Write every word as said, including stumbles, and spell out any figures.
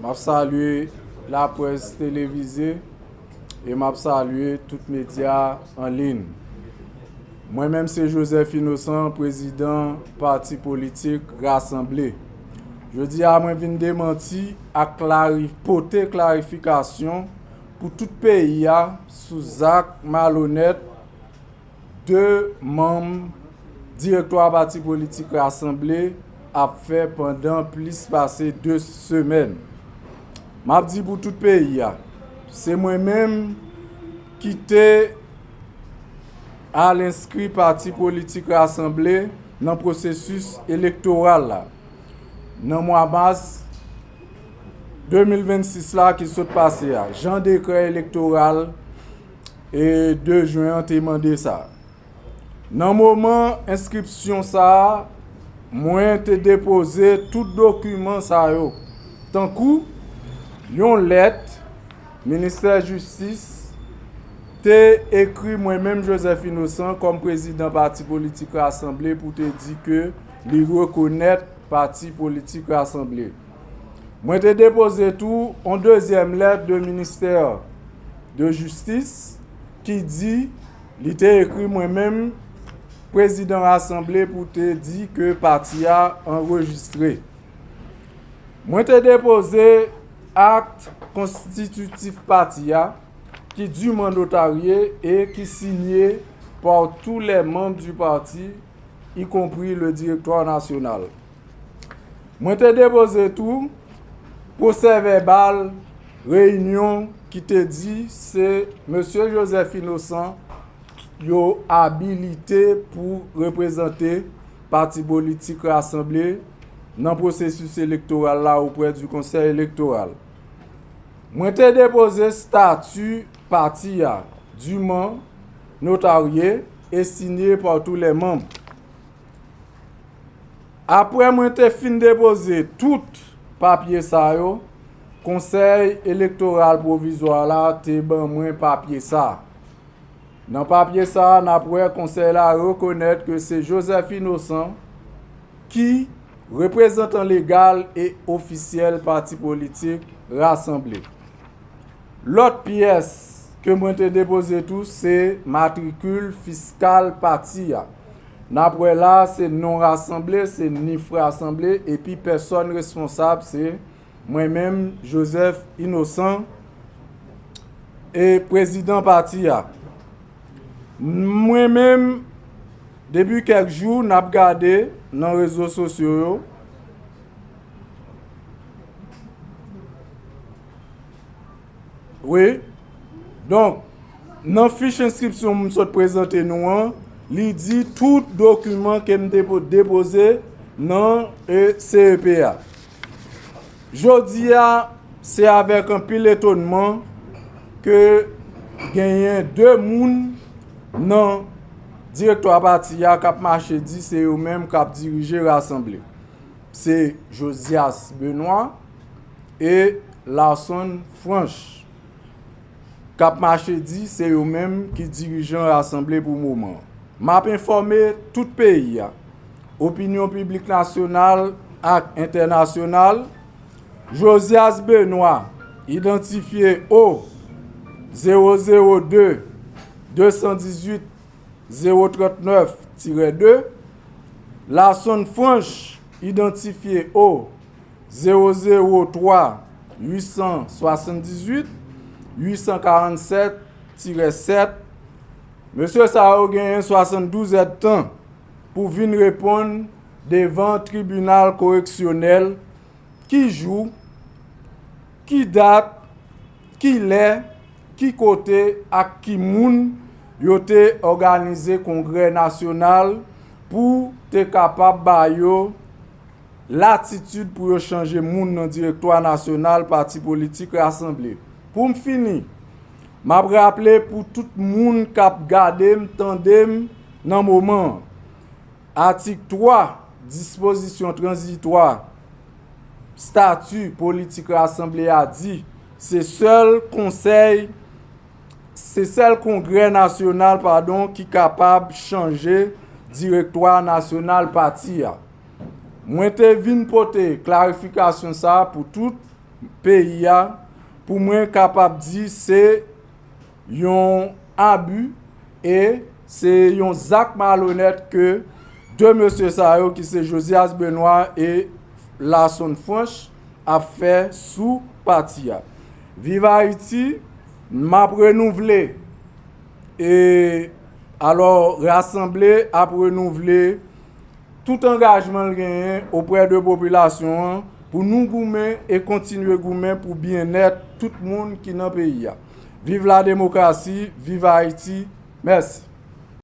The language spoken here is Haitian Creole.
M ap salye laprès televize e m ap salye tout medya an liy. Mwen menm se Joseph Innocent, prezidan pati politik Rasanble. Jodi a, mwen vin demanti ak klari-, pote klarifikasyon pou tout peyi a sou zak malonèt de manm direktwa pati politik Rasanble ap fè pandan plis pase de semèn. M ap di pou tout peyi a, se mwen menm ki te al enskri pati politik Rasanble nan pwosesis elektoral la nan mwa mas de mil vennsis la ki sot pase a, jan dekrè elektoral e de jen an te mande sa. Nan moman enskripsyon sa a, mwen te depoze tout dokiman sa yo, tankou yon lèt Ministè Jistis te ekri mwen menm, Joseph Innocent, kòm prezidan pati politik Rasanble, pou te di ke li rekonèt pati politik Rasanble. Mwen te depoze tou yon dezyèm lèt de ministè de jistis ki di li te ekri mwen menm, prezidan Rasanble, pou te di ke pati a anrejistre. Mwen te depoze akt konstititif pati a, ki diman notarye e ki sinye par tous les membres du parti, y compris le directoire national. Mwen te depoze tou pwosè vèbal reyinyon ki te di se Mesye Joseph Innocent yo abilite pou reprezante pati politik Rasanble nan pwosesis elektoral la oprè di Konsèy Elektoral. Mwen te depoze stati pati a, diman notarye e sinye par tous les membres. Apre mwen te fin depoze tout papye sa yo, Konsèy Elektoral Pwovizwa la te ban mwen papye sa. Nan papye sa a, n ap wè Konsèy la rekonèt ke se Joseph Innocent ki reprezantan legal e ofisyèl pati politik Rasanble. Lòt pyès ke mwen te depoze tou, se matrikil fiskal pati a. N ap wè la, se non Rasanble, se nif Rasanble, epi pèsòn responsab, se mwen menm, Joseph Innocent, e prezidan pati a. Mwen menm, depi kèk jou, n ap gade nan rezo sosyo yo. Wi. Donk, nan fich enskripsyon m sot prezante nou an, li di tout dokiman ke m te po-, depoze nan, e, C E P a. Jodi a, se avèk anpil etonman ke genyen de moun nan direktwa pati a k ap mache di se yo menm k ap dirije Rasanble. Se Josias Benoît e Larson Franch k ap mache di se yo menm ki dirijan Rasanble pou moman. M ap enfòme tout peyi a, opinyon piblik nasyonal ak entènasyonal, Josias Benoît, idantifye o zewo zewo de, de san dizuit, zewo trannèf tirè de, Larson Franch, idantifye o zewo zewo twa, uit san swasanndizuit, uit san karannsèt tirè sèt. Mesye sa yo genyen swasanndouz èdtan pou vin reponn devan tribinal koreksyonèl ki jou, ki dat, ki lè, ki kote ak ki moun yo te òganize kongrè nasyonal pou te kapab ba yo latitid pou yo chanje moun nan direktwa nasyonal pati politik Rasanble. Pou m fini, m ap raple pou tout moun k ap gade m, tande m nan moman an, Atik twa, dispozisyon tranzitwa, stati politik Rasanble a di, se sèl konsèy, se sèl kongrè nasyonal, padon, ki kapab chanje direktwa nasyonal pati a. Mwen te vin pote klarifikasyon sa a pou tout peyi a, pou mwen kapab di se yon abi e se yon zak malonèt ke de mesye sa yo ki se Josias Benoît e Larson Franch ap fè sou pati a. Viv Ayiti, m ap renouvle e alò rasanble ap renouvle tout angajman l genyen oprè de popilasyon an pou nou goumen e kontinye goumen pou byennèt tout moun ki nan peyi a. Viv la demokrasi, viv Ayiti, mèsi.